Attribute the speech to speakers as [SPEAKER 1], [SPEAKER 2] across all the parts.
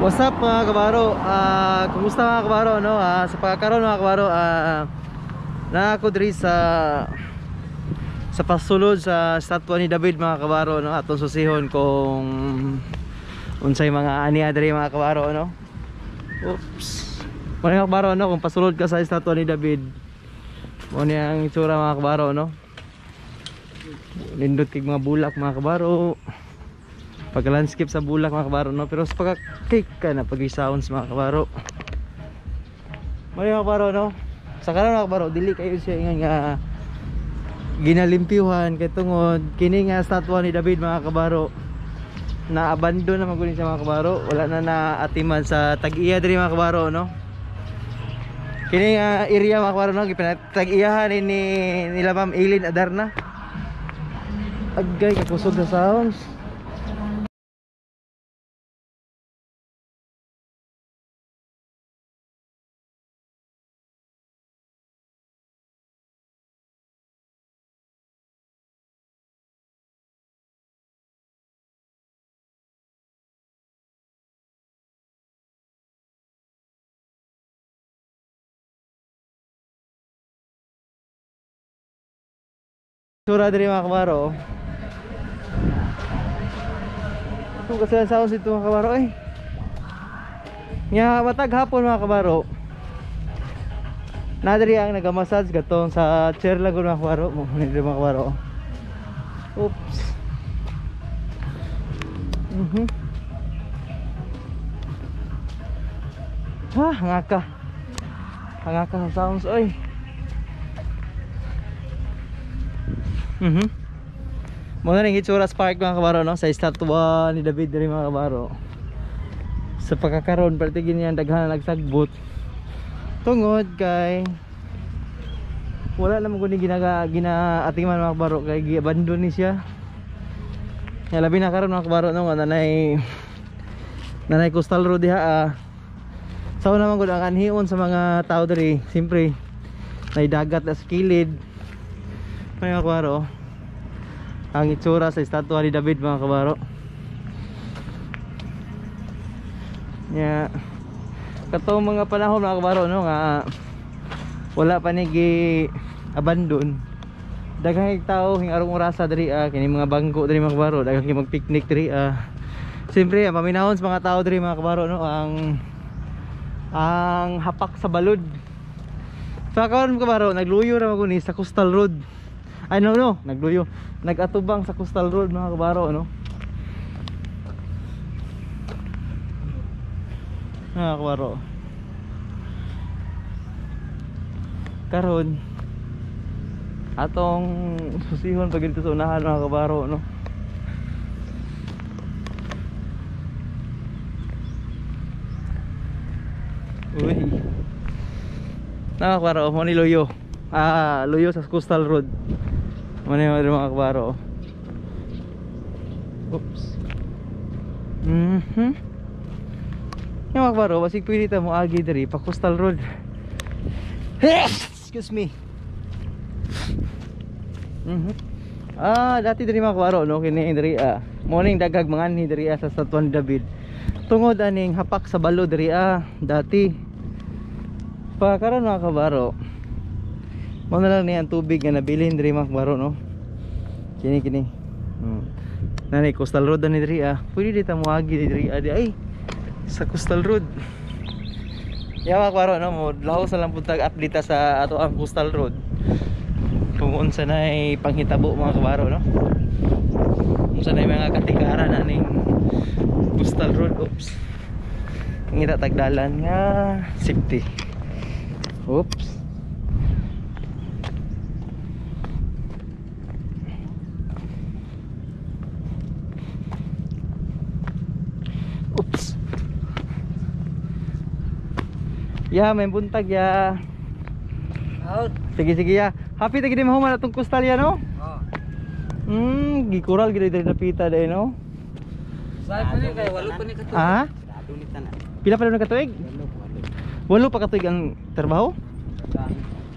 [SPEAKER 1] What's up mga kabaro? Kumusta mga kabaro, no? Sa pagkakaroon mga kabaro, na ako diri sa pasulod sa statwa ni David mga kabaro, no? Atong susihon kung unsay mga aniya diri mga kabaro, no? Oops. Mo mga kabaro, no? Kung pasulod ka sa estatwa ni David, mo ni ang itsura mga kabaro, no? Nindot kay mga bulak mga kabaro. Pagka landscape sa bulak mga kabaro, no? Pero sa pagka-cake ka na pag sounds mga kabaro. Mo mga kabaro, no? Sa karon mga kabaro, dili kayo siya ingan nga ginalimpyuhan kay tungod kini nga estatwa ni David mga kabaro, na abandon na magulin siya mga kabaro. Wala na naatiman sa tag-iya diri mga kabaro, no? Kini nga area mga kabaro, no, gipinatag-iyahan ni nila Ma'am Eileen Adarna. Agay kakusog sa sounds. Sura diri mga kabaro. Ito kasi ang sounds ito mga kabaro eh. Nga matag hapon mga kabaro, nadiri ang nagamassage katong sa chair lang mga kabaro. Mo ni diri mga kabaro. Oops. Ha, hangaka. Hangaka sa sounds oy. Mo na rin itsura sa park mga kabaro, no? Sa estatwa ni David diri mga kabaro. Sa pagkakaroon parte gini ang daghan na nagsagbot tungod kay wala naman kundi ginaatiman mga kabaro kay giabandon ni siya. Kaya labi na karon mga kabaro, no, nga nanay coastal road diha. Sao naman gud ang anhion sa mga tao diri, siyempre nay dagat na sa kilid. Mga kabaro, ang itsura sa estatwa ni David mga kabaro. Nya katong mga panahon mga kabaro, no, nga wala pa ni gi-abandon, daghang tao hing arong orasa diri, kini mga bangko diri mga kabaro, daghang kay mag-picnic diri. Siyempre ang paminahon sa mga tao diri mga kabaro, no, ang hapak sa balod. Sa karon mga kabaro, nagluyo ra maguni sa coastal road. Ay no, nagluyo, nagatubang sa coastal road mga kabaro, no. Mga kabaro, karon atong susihon pag dito sa unahan mga kabaro, no. Uy, mga kabaro, mo ni luyo. Luyo sa coastal road. Mo ni mga kabaro. Oops. Yung mga kabaro, basig pwede ta mo agi diri pa coastal road. Excuse me. Dati diri mga kabaro, no, kini diri morning dagag mga anhi diri sa Estatwa ni David. Tungod aning hapak sa balo diri dati. Pa karon mga kabaro, mo na lang ni ang tubig nga nabilin diri mga kabaro, no. Kini kini. Nani coastal road ani diri. Pwede dita mo agi diri di ay sa coastal road. Ya mga kabaro, no, mo laos na lang pud tag update sa ato ang coastal road. Kung unsa nay panghitabo mga kabaro, no. Unsa nay mga katikaran aning coastal road. Oops. Ngita tagdalan nga safety. Oops. Oops. Ya, may buntag ya.
[SPEAKER 2] Out.
[SPEAKER 1] Sige sige ya. Happy ta gid mahuman atong coastal ya, no?
[SPEAKER 2] Oh.
[SPEAKER 1] Gikural gid diri napita dai, no?
[SPEAKER 2] Sai pa ni kay walo pa ni katuig.
[SPEAKER 1] Ah? Pila pa na katuig? Walo pa katuig ang trabaho?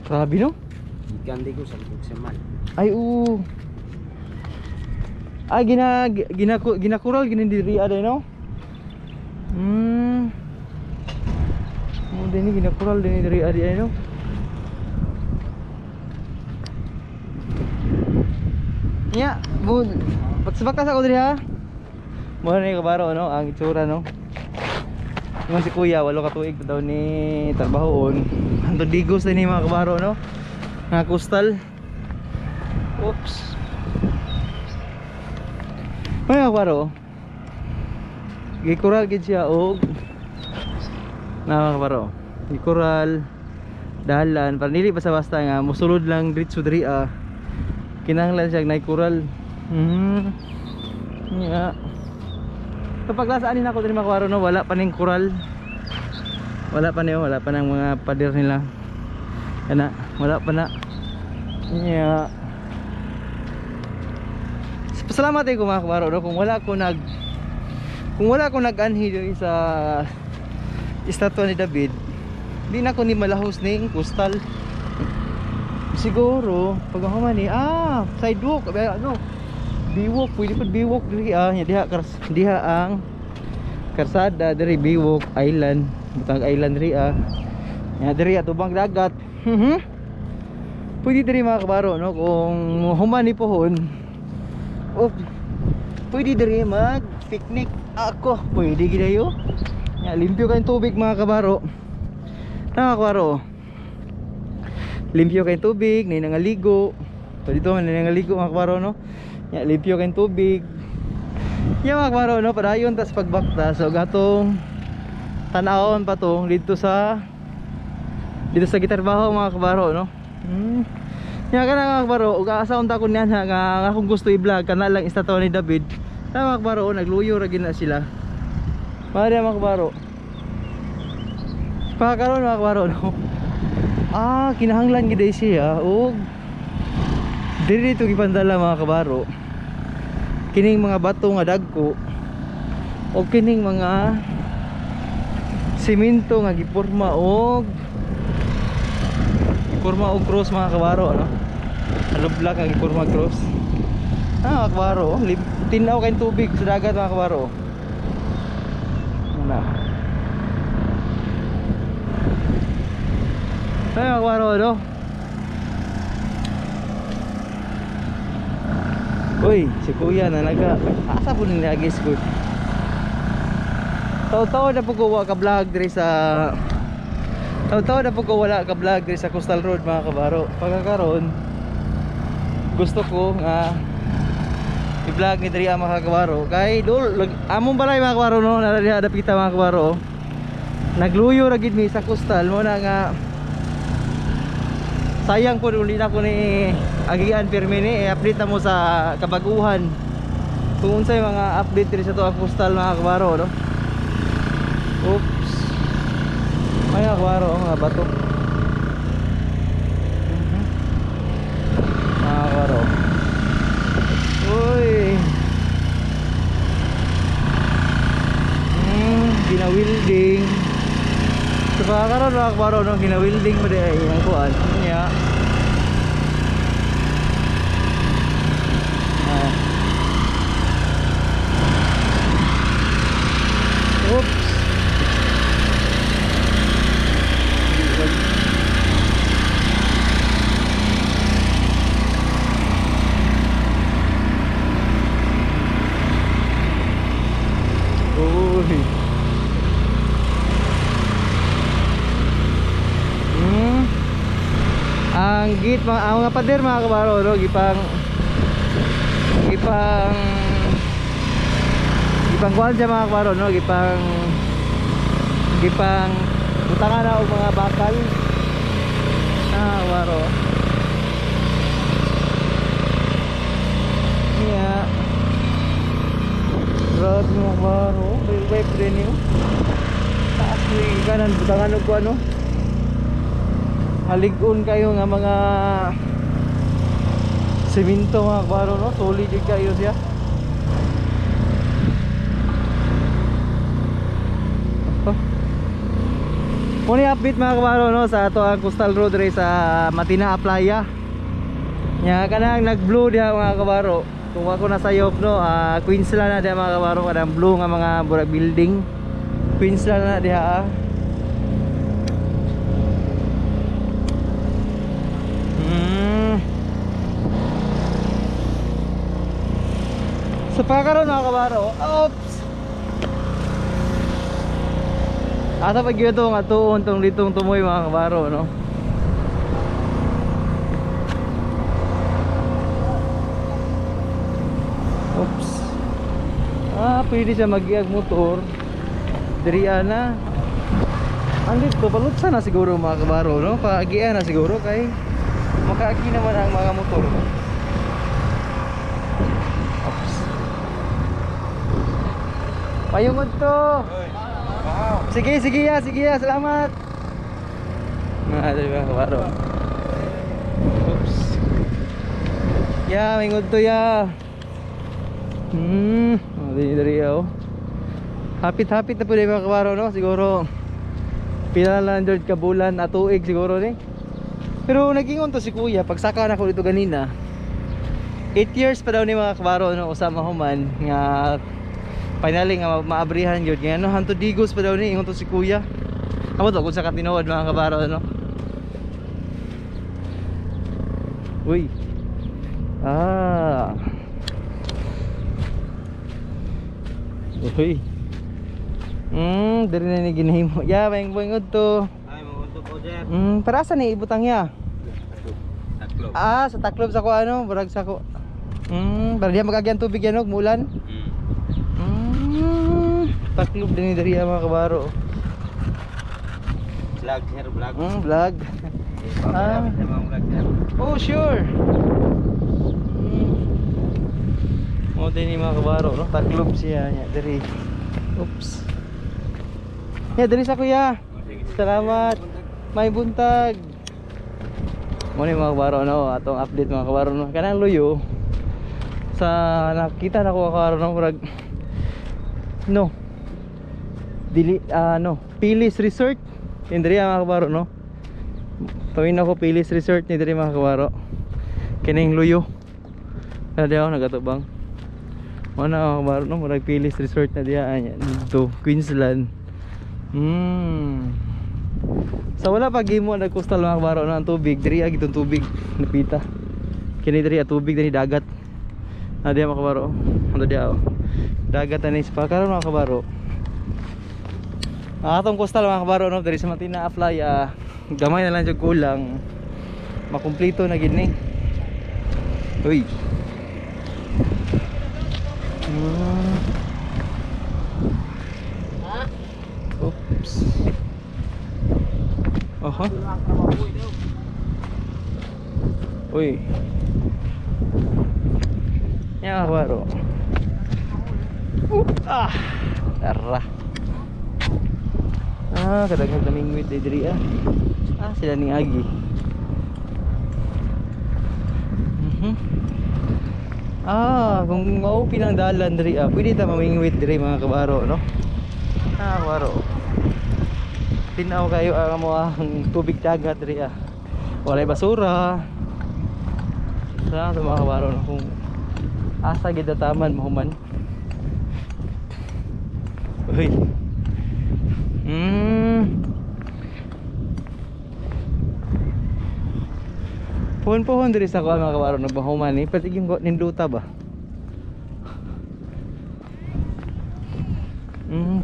[SPEAKER 1] Grabe, no?
[SPEAKER 2] Gikan di ko sa Buksaman.
[SPEAKER 1] Ay oo. Ay ginakural gini diri aday, no? Oh, dini ginakural dini diri adi ano. Nya, bun. Pagsabak sa ko diri ha. Mo ni kabaro no, ang itsura no. Ingon si kuya, 8 ka tuig daw ni trabahoon. Hantod digos din ni mga kabaro no. Nga coastal. Oops. Mga kabaro. Gikural gid siya og na mga kabaro. Gikural dalan para dili basta-basta nga mosulod lang diretso diri ah. Kinahanglan siya naikural. Yeah. Kapag lasaan din ako diri mga kabaro no, wala pa ning kural. Wala pa niyo, wala pa nang mga pader nila. Kana, wala pa na. Yeah. Pasalamat ko mga kabaro no, kung wala ko nag-anhi diri sa estatwa ni David, di na ko ni malahos ning coastal. Siguro pag ako man ni sidewalk, ano, biwok, pwede pud biwok diri ah, diha diha ang karsada diri Biwok Island, butang island diri ah. Nya diri atubang dagat. Pwede diri mga kabaro no, kung human ni pohon. Oh, pwede diri mag picnic ako, pwede gidayo. Nya limpyo kay tubig mga kabaro. Mga kabaro. Limpyo kay tubig, nay nangaligo. Pwede to man nangaligo mga kabaro no. Nya limpyo kay tubig. Nya mga kabaro no, padayon tas pagbakta so gatong tan-awon pa tong dito sa gitarbaho mga kabaro no. Nya kana mga kabaro, ug asa unta ko niyan nga akong gusto i-vlog kana lang estatwa ni David. Ta mga kabaro, nagluyo ra gid na sila. Mari mga kabaro. Pakaron mga kabaro no. Ah, kinahanglan gid siya og diri dito gipandala mga kabaro. Kining mga bato nga dagko og kining mga simento nga giporma og cross mga kabaro no. Halublak nga giporma cross. Ah, mga kabaro, tinaw kay tubig sa dagat mga kabaro. Ano? Ay, mga kabaro no. Uy, si kuya na naga. Asa po nang lagi si kuya? Taw-taw na po ko wala ka vlog diri sa Taw-taw na po ko wala ka vlog diri sa Coastal Road mga kabaro. Pagkakaroon gusto ko nga i-vlog ni diri mga kabaro. Kay dol among balay mga kabaro no, nara dapita mga kabaro. Nagluyo ra gid mi sa coastal mo na nga sayang po uli na ko ni agian pirmi ni i-update na mo sa kabaguhan kung unsay mga update diri sa to ang coastal mga kabaro no. Oops. Ay mga kabaro, mga bato. Mga kabaro. Uy. Ginawilding. So pagkakaroon mga kabaro no, ginawilding mo di ay ang kuan. Niya. Oops. Uy. Ang gate mga ang mga pader mga kabaro no, gipang kuan siya mga kabaro no, gipang butangan na og mga bakal. Ah, kabaro. Yeah. Grabe mga kabaro, may wave rin yun. Taas ni kanan butangan og kuan no. Haligon kayo nga mga semento mga kabaro no, solid jud kayo siya. Oh. Muna update mga kabaro no sa ato ang Coastal Road diri sa Matina Playa. Nya kanang nag-blue diha mga kabaro. Kung ako nasayop no, Queensland na diha mga kabaro, kanang blue nga mga burag building. Queensland na diha. Sa pagkakaroon, mga kabaro. Oops. Asa pag yun nga tuon tong ditong tumoy, mga kabaro, no? Oops. Ah, pwede siya magiag motor. Diri na. Ang dito, palutsa na siguro, mga kabaro, no? Paagian na siguro kay makaagi naman ang mga motor. Oops. Payungod to. Sige, sige ya, sige ya, salamat. Mga dali, mga kabaro. Oops. Ya, mingod to ya. Oh, dili diri oh. Hapit-hapit na po mga kabaro, no? Siguro pila lang ka bulan at tuig siguro ni. Pero nagingon to si kuya, pagsaka na ko dito ganina. 8 years pa daw ni, mga kabaro, no, usama human nga finally nga maabrihan gyud nga no, hanto digos pa daw ni ingon to si kuya. Amo to kung sa katinuod, mga kabaro, no. Uy. Ah. Uy. Diri na ni ginahimo. Ya, may buingod to.
[SPEAKER 2] Ay, mo ko sir.
[SPEAKER 1] Para sa ni ibutang ya?
[SPEAKER 2] Taklob.
[SPEAKER 1] Ah, sa taklob sa ko ano, barag sa ko. Para diya magagyan tubig yan og mulan. Taklob din ni diri mga kabaro.
[SPEAKER 2] Vlog sir, vlog.
[SPEAKER 1] Vlog.
[SPEAKER 2] Ah. Vlog sir.
[SPEAKER 1] Oh, sure. Mo din ni mga kabaro, no? Taklob siya niya diri. Oops. Ya, diri sa kuya. Salamat. May buntag. Mo ni mga kabaro, no, atong update, mga kabaro, no. Kanang luyo sa nakita na ko, mga kabaro, no, murag no. Dili no, Pilis Resort. Indri mga kabaro, no. Tawin ako Pilis Resort ni diri, mga kabaro. Kining luyo. Kana diha ako nagatubang. Mo na, mga kabaro, no, murag Pilis Resort na diha anya dito Queensland. Sa wala pa gimo nag coastal, mga kabaro, no, ang tubig diri gitong tubig napita. Kini diri ang tubig diri dagat. Na diha, mga kabaro. Ano diha oh. Dagat na ni sa karon, mga kabaro. Ang atong coastal, mga kabaro, no, diri sa Matina Playa, gamay na lang jud kulang. Makumpleto na gid ni. Uy. Oops. Aha. Uy. Yan, mga kabaro. Ah. Tara. Ah, kadaghang namingwit diri ah. Ah, sila ning agi. Ah, kung ma-open ang dalan diri ah, pwede ta mamingwit diri, mga kabaro, no? Ah, kabaro. Tinaw kayo ang mo ang tubig dagat diri ah. Walay basura. Sa mga kabaro, no, kung asa gid taman mahuman. Uy. Pohon-pohon diri sa kuan, mga kabaro, nagmahuman ni. Pati yung ninduta ba?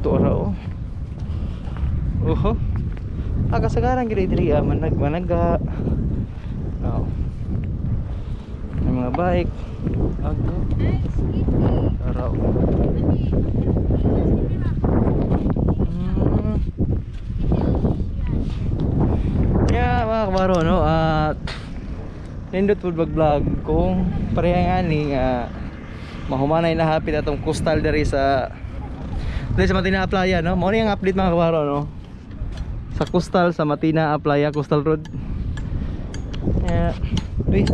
[SPEAKER 1] Tuora oh. Oho. Ah, kasagaran gid diri ah, manag managa. Oh. May mga bike. Ago. Tara oh. Yeah, mga kabaro, no? At nindot po vlog kung pareha nga ni nga mahumanay na hapit atong coastal diri sa Matina Playa, no? Mao ni ang update, mga kabaro, no? Sa coastal sa Matina Playa, Coastal Road. Yeah. Uy,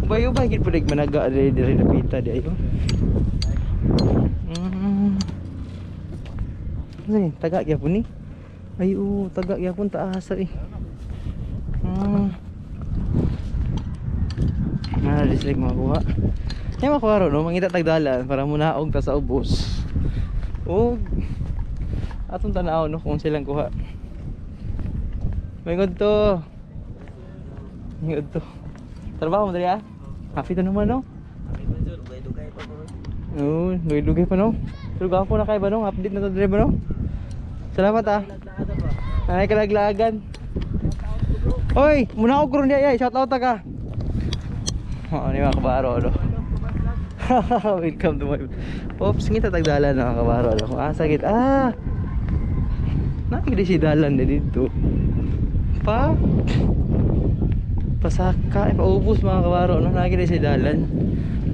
[SPEAKER 1] ubay-ubay gid pud managa diri diri napita di ayo. Sige, taga gyapon ni. Ay, oo, taga gyapon taas eh. Ah, dislike makuha. Yan, makuha ro, no? Mangita tagdalan para munaog ta sa ubos. Og atong tanaw, no, kung silang kuha. May to. May to. Trabaho mo diri ah? Happy na naman, no?
[SPEAKER 2] Dugay-dugay pa ko.
[SPEAKER 1] Oo, dugay-dugay pa no. Pero gwapo na kayo ba no? Update na to dre ba no? Salamat ah. Ay kalaglagan. Oy, muna ako karon diay, shout out ta ka. Oo, ni mga kabaro no. Welcome to my. Oops, ngita tagdalan mga kabaro no. Kung asa gid ah. Nakigdi si dalan na dito. Pa pasaka, eh, paubos mga kabaro no. Nakigdi si dalan.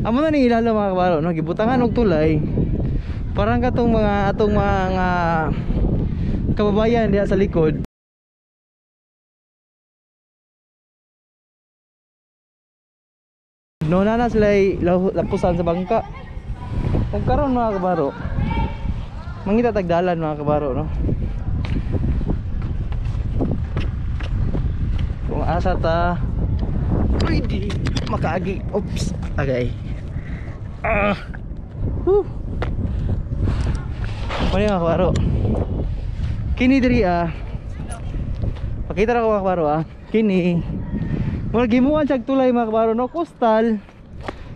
[SPEAKER 1] Amo na ni ilalo mga kabaro no, gibutangan og tulay. Parang katong mga atong mga kababayan diha sa likod. No na na sila lapusan sa bangka. Kung karon mga kabaro, mangita tagdalan mga kabaro no. Kung asa ta pwede makaagi. Oops, agay. Ah. Whew. Muna mga kabaro. Kini diri ah. Pakita ra ko mga kabaro ah. Kini mura gimuan siya tulay mga kabaro no, coastal.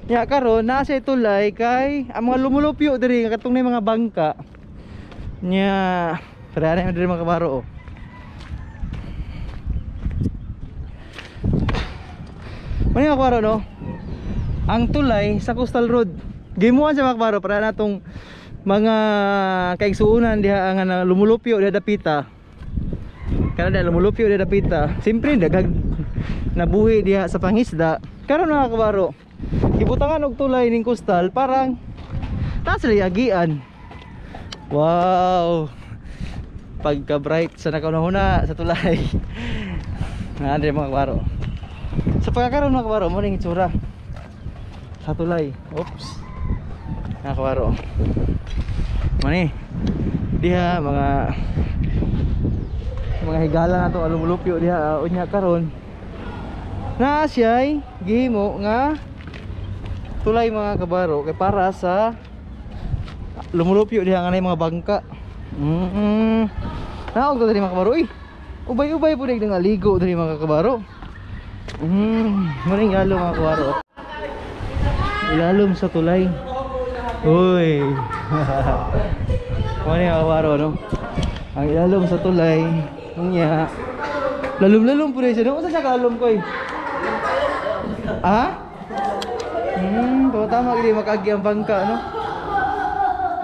[SPEAKER 1] Nya karon naa siya tulay kay ang mga lumulupyo diri nga katong na mga bangka. Nya para na diri mga kabaro oh. Muna mga kabaro no. Ang tulay sa coastal road. Gimuan siya mga kabaro para natong mga kaigsuonan diha nga lumulupyo diha dapita. Kana diha lumulupyo diha dapita. Siyempre daghang nabuhi diha sa pangisda. Karon mga kabaro, gibutangan og tulay ning coastal parang taas sila yagian. Wow. Pagka bright sa nakaunahuna sa tulay. Naa dire mga kabaro. Sa pagkakaroon mga kabaro, mo ning itsura sa tulay. Oops. Mga kabaro. Mani diha mga higala na to alumulupyo diha unya karon naa siya'y gihimo nga tulay mga kabaro kay para sa lumulupyo diha nga nay mga bangka. Naog to diri mga kabaro. Uy, ubay-ubay pud nga ligo diri mga kabaro. Muning yalo mga kabaro. Ilalom sa tulay. Uy. Muna mga kabaro no. Ang ilalom sa tulay. Unya. Lalom-lalom pud siya no. Unsa siya kalalom koy? Ah? Tama gid makaagi ang bangka no.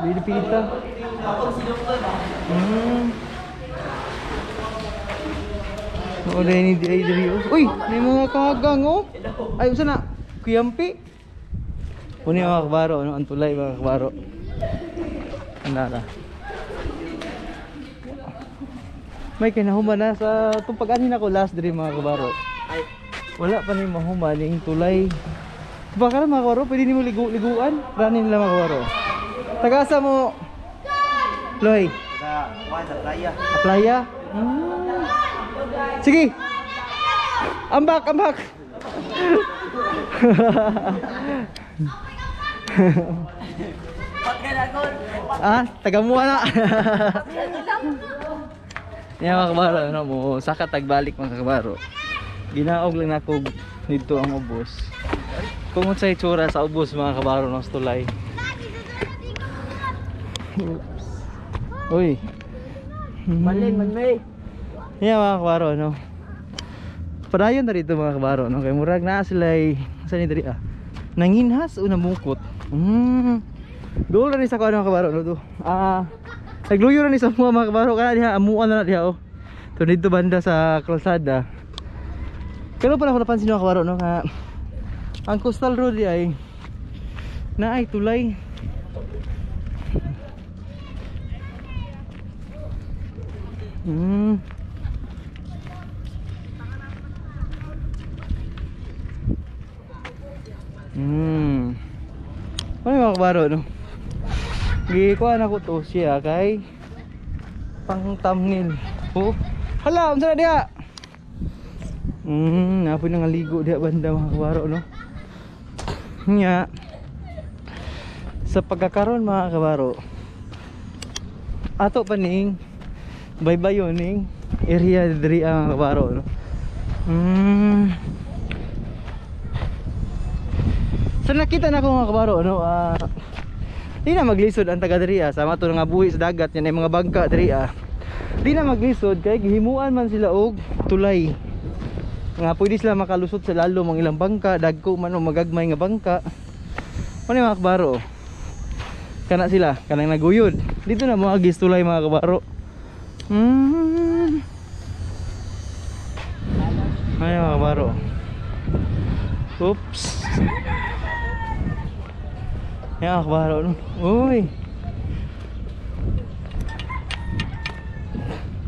[SPEAKER 1] Dili pita. Oo, ni diri diri. Uy, may mga kagang oh. Ay, unsa na? Kuyampi. Puni mga kabaro no, ang tulay mga kabaro. Andara. May kinahuman na sa itong pag-anin ako last diri mga kabaro.
[SPEAKER 2] Ay,
[SPEAKER 1] wala pa ni mahuman ning tulay. Baka na mga kabaro, pwede nimo ligo-liguan. Ranin nila mga kabaro. Tagasa mo. Loy.
[SPEAKER 2] Sa kuan sa playa.
[SPEAKER 1] Sa playa? Sige. Ambak, ambak. Ah, taga mua na. Niya mga kabaro, ano mo, saka tagbalik mga kabaro. Ginaog lang nako dito ang ubos. Kung unsay itsura sa ubos mga kabaro ng tulay. Oops. Uy.
[SPEAKER 2] Malin man may.
[SPEAKER 1] Niya mga kabaro, no. Padayon na rito mga kabaro, no. Kay murag naa sila'y sa ni diri ah. Nanginhas o namukot. Dool ra ni sa kuan mga kabaro, no do. Ah, nagluyo ra ni sa mga kabaro kana diha amuan na diha oh. To dito banda sa kalsada. Pero pala ko napansin mga kabaro no nga ang coastal road di ay naay tulay. Ano yung mga kabaro no? Gikuha na ko to siya kay pang thumbnail. Oh. Hala, unsa na diha? Napoy nang ligo diha banda mga kabaro no. Nya. Sa pagkakaron mga kabaro, ato pa ning baybayon ning area diri ang mga kabaro no. So nakita na ko mga kabaro no, Di na maglisod ang taga diri sama to nga buhi sa dagat yan ay mga bangka diri. Di na maglisod kay gihimuan man sila og tulay. Nga pwede sila makalusot sa lalom ang ilang bangka, dagko man o magagmay nga bangka. Ano mga kabaro? Kana sila, kanang naguyod. Dito na mga gis tulay mga kabaro. Ay mga kabaro. Oops. Yan mga kabaro no. Uy.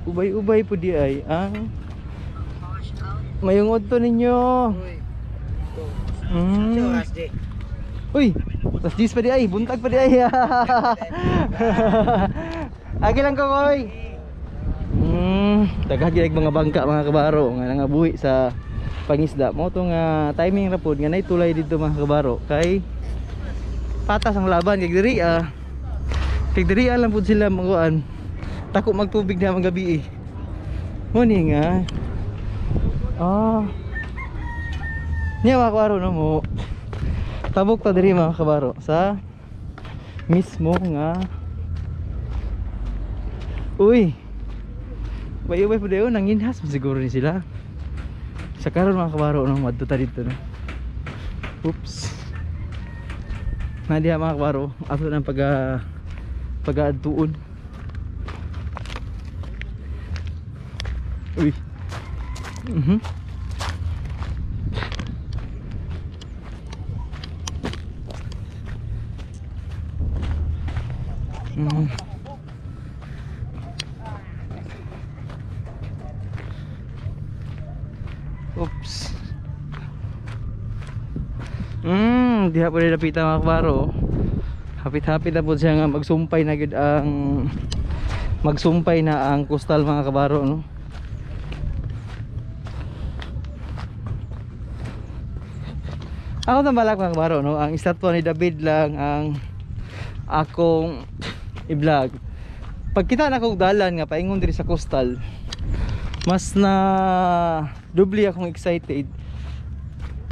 [SPEAKER 1] Ubay-ubay po di ay ang mayungod to ninyo. Uy, tas 10 pa di ay, buntag pa di ay. Agi lang ko koy. Daghang gyud mga bangka mga kabaro nga nangabuhi sa pangisda. Mo to nga timing ra pod nga nay tulay didto mga kabaro kay patas ang laban kay diri ah. Kay diri lang pod sila manguan. Tako magtubig na mga gabi eh. Mo ni nga. Ah. Niya mga kabaro no mo. Tabok ta diri mga kabaro sa mismo nga. Uy. Bay-ubay po dayon nanginhas man siguro ni sila. Sa karon mga kabaro no madto ta didto no. Oops. Na diha mga kabaro ato nang pag-aadtuon. Uy. Oops. Diha po nilapita mga kabaro. Hapit-hapit na po siya nga magsumpay na gyud ang magsumpay na ang coastal mga kabaro no. Ako na balak mga kabaro no, ang estatwa ni David lang ang akong i-vlog. Pagkita na kog dalan nga paingon diri sa coastal, mas na doble akong excited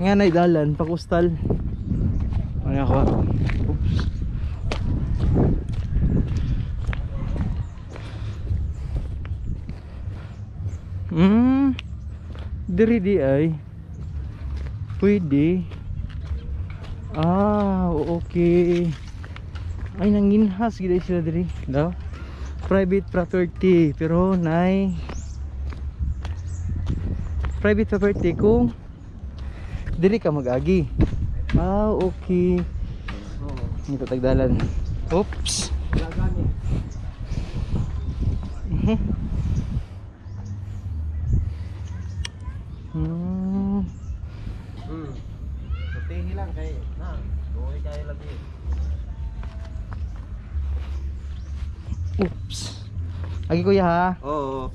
[SPEAKER 1] nga nay dalan pa coastal. Ano ako? Oops. Diri di ay pwede. Ah, okay. Ay nanginhas gid sila diri daw. Private property pero nay private property kung diri ka mag-agi. Ah, okay. Ito tagdalan. Oops.
[SPEAKER 2] Sultihi lang kay na. Buhay kayo lagi.
[SPEAKER 1] Oops. Agi kuya ha.
[SPEAKER 2] Oo.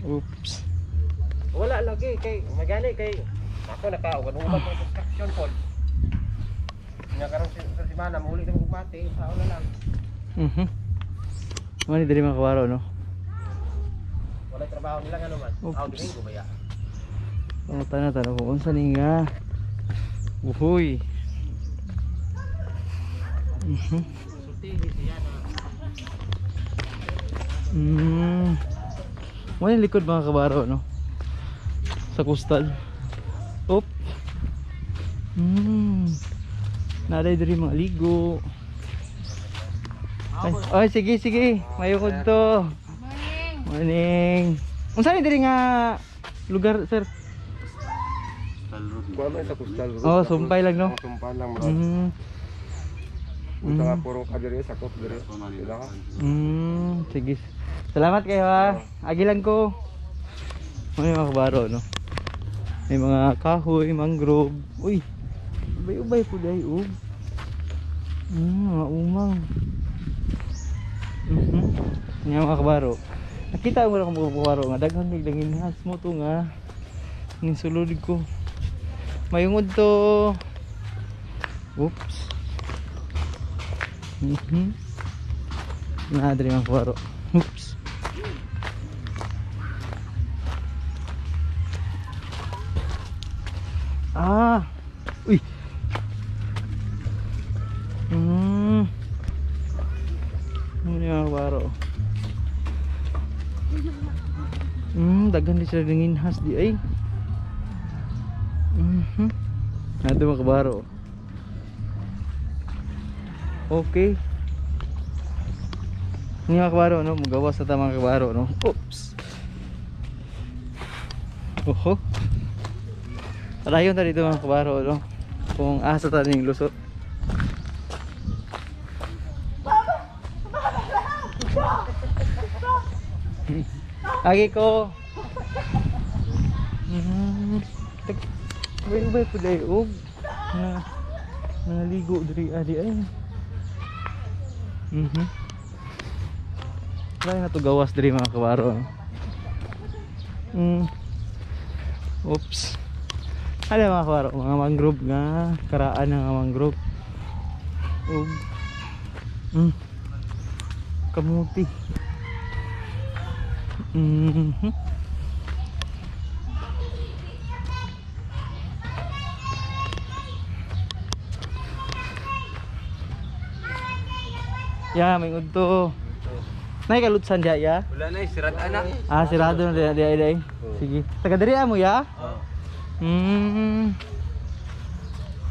[SPEAKER 1] Oops.
[SPEAKER 2] Wala lagi kay magani kay ako nakaugan-ugan ng construction pod. Nya karon sa semana mauli na mo mate, sao na lang.
[SPEAKER 1] Mani diri mga kabaro no.
[SPEAKER 2] Wala trabaho nila ngano man.
[SPEAKER 1] Oops.
[SPEAKER 2] Aw Domingo ba ya?
[SPEAKER 1] Oh, tana kung unsa ni nga. Uhuy.
[SPEAKER 2] Sultihi siya na.
[SPEAKER 1] Mo ni likod mga kabaro no. Sa coastal. Op. Naday diri mga ligo. Ay, ay sige sige, mayukod to.
[SPEAKER 3] Morning.
[SPEAKER 1] Morning. Unsa ni diri nga lugar, sir?
[SPEAKER 4] Kuha man sa coastal road.
[SPEAKER 1] Oh, sumpay lang no.
[SPEAKER 4] Oh, sumpay lang bro. Buta nga puro ka diri sakop diri. Sila ka.
[SPEAKER 1] Sige. Salamat kayo ha. Agi lang ko. May mga kabaro no. May mga kahoy, mangrove. Uy. Ubay-ubay po dahil oh. Mga umang. Nga mga kabaro. Nakita mo lang mga kabaro nga daghan mig langinhas mo to nga. Ning sulod ko. Mayungod to. Oops. Na diri mga kabaro. Oops. Ah. Uy. kabaro. Daghan di sila nanginhas di ay. Nato mga kabaro. Okay. Ni mga kabaro no, mugawas na ta mga kabaro no. Oops. Oho. Padayon ta dito mga kabaro no. Kung asa ta ning lusot. Agi ko. Ubay-ubay po dahil og na nangaligo diri adi ay. Wala na to gawas diri mga kabaro. Oops. Ano mga kabaro, mga mangrove nga karaan ng mangrove. Og kamuti. Ya, may udto. Nay kalutsan diya ya?
[SPEAKER 4] Wala na, sirat anak.
[SPEAKER 1] Ah, sirado na diya diya diya. Sige. Taga diri mo ya?
[SPEAKER 4] Oo.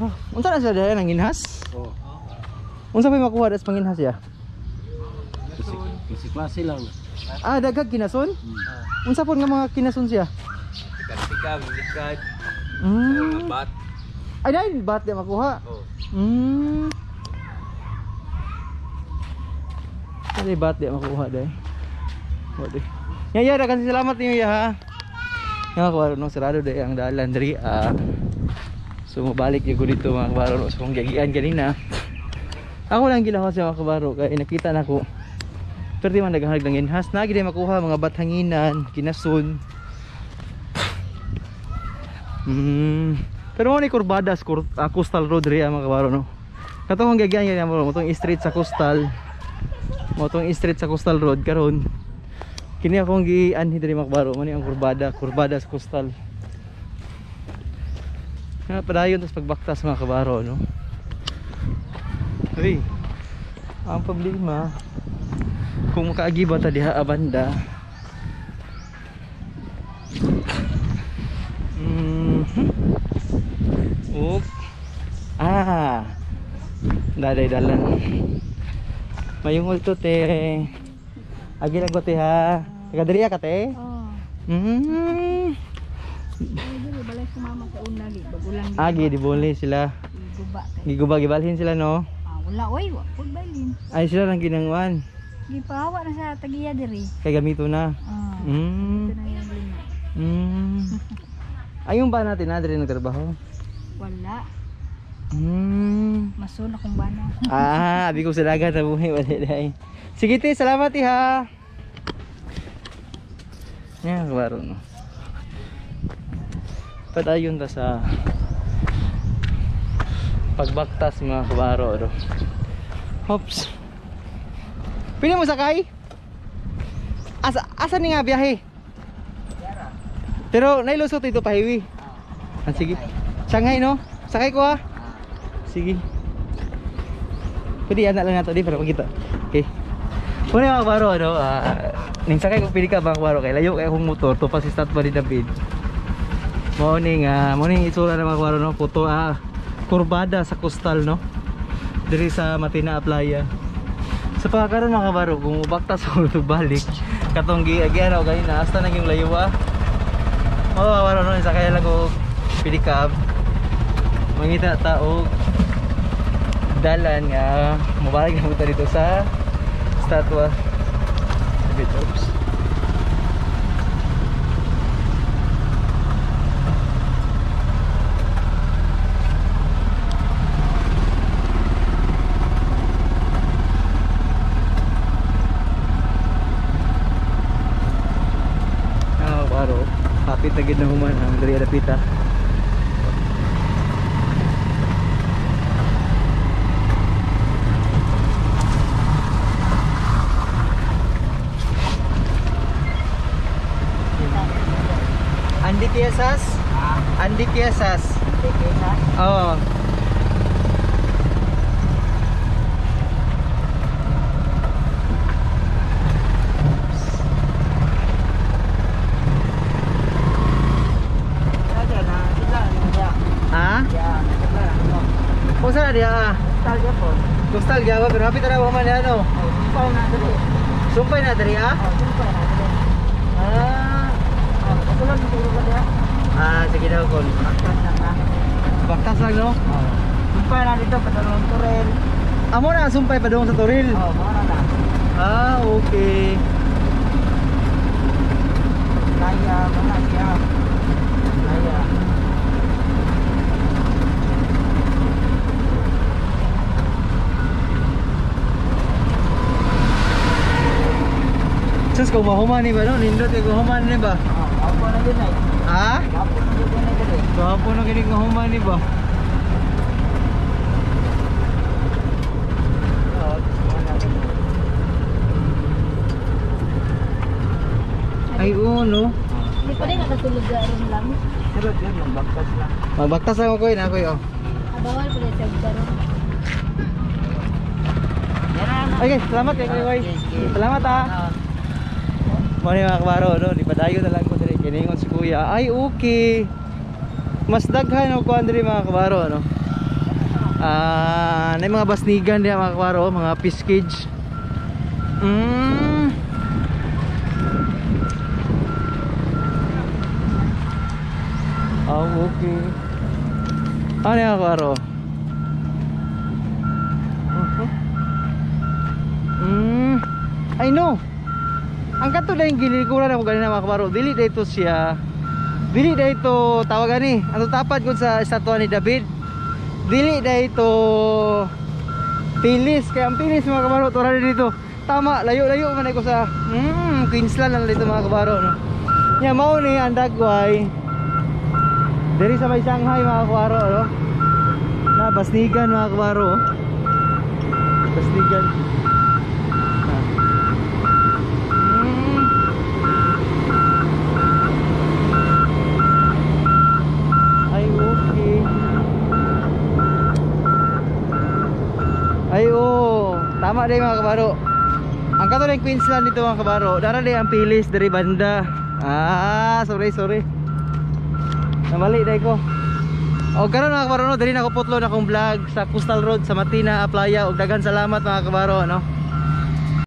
[SPEAKER 1] Oh, unsa na siya diya nanginhas?
[SPEAKER 4] Oo.
[SPEAKER 1] Unsa may makuha das panginhas ya?
[SPEAKER 4] Klase lang.
[SPEAKER 1] Ah, daghag kinason? Unsa pud nga mga kinason siya?
[SPEAKER 4] Tika-tika, likad, bat.
[SPEAKER 1] Ay, dahil bat di makuha.
[SPEAKER 4] Oo.
[SPEAKER 1] Ay, bat di makuha dai. Wala. Ya, ya, daghang salamat niyo ya ha. Nga kabaro no, sarado dai ang dalan diri ah. So mabalik gyud ko dito mga kabaro no, so kung giagian ganina. Ako lang gilahos sa mga kabaro kay nakita nako. Pero di man naghahanag ng inhas na gid makuha mga bathanginan, kinasun. Pero mo ni kurbada sa coastal road diri mga kabaro no. Katong giagian ganina mo motong street sa coastal. Motong street sa coastal road karon. Kini akong gianhi diri mga kabaro, mo ni ang kurbada, kurbada sa coastal. Nga padayon tas pagbaktas mga kabaro no. Uy. Ang problema kung makaagi ba ta diha abanda. Ok. Ah. Daday dalan. Mayungol to te. Agi lang ko te ha. Taga diri ka te?
[SPEAKER 3] Oh. Ay, dili balay ko mama sa una gi bagulang.
[SPEAKER 1] Agi di boli sila.
[SPEAKER 3] Guba kay.
[SPEAKER 1] Giguba gibalhin sila no.
[SPEAKER 3] Ah, wala oy, wa pud balin.
[SPEAKER 1] Ay sila lang ginangwan.
[SPEAKER 3] Gipahawa na sa tagiya diri.
[SPEAKER 1] Kay gamito na.
[SPEAKER 3] Ah. Ito na yung lima.
[SPEAKER 1] Ayun ba natin na diri nagtrabaho?
[SPEAKER 3] Wala. Masun akong bana.
[SPEAKER 1] Ah, abi ko sa dagat na buhay wala dai. Sige te, salamat te ha. Yan, klaro no. Padayon ta sa pagbaktas mga kabaro no. Hops. Pili mo sakay? Asa ni nga biyahe? Pero nailusot ito pa hiwi. Ah, sige. Shanghai no? Sakay ko ah. Sige. Pwede yan na lang nato di para makita. Okay. Una mga kabaro ano, ning sakay ko pili ka mga kabaro kay layo kay akong motor to pa si Statwa ni David. Mao ning mao ning itsura ng mga kabaro no, puto kurbada sa coastal no. Diri sa Matina Playa. Sa pagkakaroon mga kabaro, kung mubaktas ko balik katong giagyan ako kanina hasta naging layo ah. Mao mga kabaro no, sakay lang ko pedicab. Mangita ta og dalan nga mobalik na punta dito sa statwa. Oops. Ah, baro. Hapit na gid na human ang diri dapita. Andy Kiesas? Andy Kiesas. Oo. Coastal gyapon pero hapit ra man ano.
[SPEAKER 2] Sumpay na diri.
[SPEAKER 1] Sumpay na diri ah.
[SPEAKER 2] Oh, sumpay na diri.
[SPEAKER 1] Ah.
[SPEAKER 2] Oh, kasulod siguro ka diha.
[SPEAKER 1] Ah, sige daw kon.
[SPEAKER 2] Baktas na ka.
[SPEAKER 1] Baktas lang no.
[SPEAKER 2] Oh. Sumpay na dito padulong Turel.
[SPEAKER 1] Amo na ang sumpay padung sa Toril.
[SPEAKER 2] Oh, mao na na.
[SPEAKER 1] Ah, okay.
[SPEAKER 2] Kaya mga siya. Kaya.
[SPEAKER 1] Sus, kung mahuman ni ba no? Nindot kay mahuman ni ba?
[SPEAKER 2] Oh, ako na yun ay.
[SPEAKER 1] Ha?
[SPEAKER 2] Ako na yun ay diri.
[SPEAKER 1] Gwapo na kinig mahuman ni ba?
[SPEAKER 2] Oh, wala na.
[SPEAKER 1] Ay, oo, no?
[SPEAKER 3] Hindi pa rin nakatulog karon lang.
[SPEAKER 2] Pero yun, magbaktas lang.
[SPEAKER 1] Magbaktas lang ako, yun, ako, oh.
[SPEAKER 3] Ah, bawal pa rin siya karon.
[SPEAKER 2] Yan na.
[SPEAKER 1] Okay, salamat kay Kuya Way. Salamat ah. Mo ni mga kabaro, no? Di padayon na lang ko diri kiningon si Kuya. Ay, okay. Mas daghan og kuan diri mga kabaro, no? Ah, na mga basnigan diha mga kabaro, mga fish cage. Ah, okay. Ano yung kabaro? Ay no. Ang kato na yung gilikuran ako ganina mga kabaro. Dili dito siya. Dili dito tawagan ni. Ang tapad kun sa estatwa ni David. Dili dito Pilis. Kaya ang pilis mga kabaro tura dito. Tama, layo-layo man ko sa Queensland lang dito mga kabaro no. Nya mao ni ang Dagway. Diri sa may Shanghai mga kabaro no. Na basnigan mga kabaro. Basnigan. Ay, okay. Ay, oh. Tama din mga kabaro. Ang kato ng Queensland dito mga kabaro. Dara din ang pilis diri banda. Ah, sorry, sorry. Namali dai ko. O karon mga kabaro no, diri na ko putlo na akong vlog sa Coastal Road sa Matina, Playa. Og daghan salamat mga kabaro no.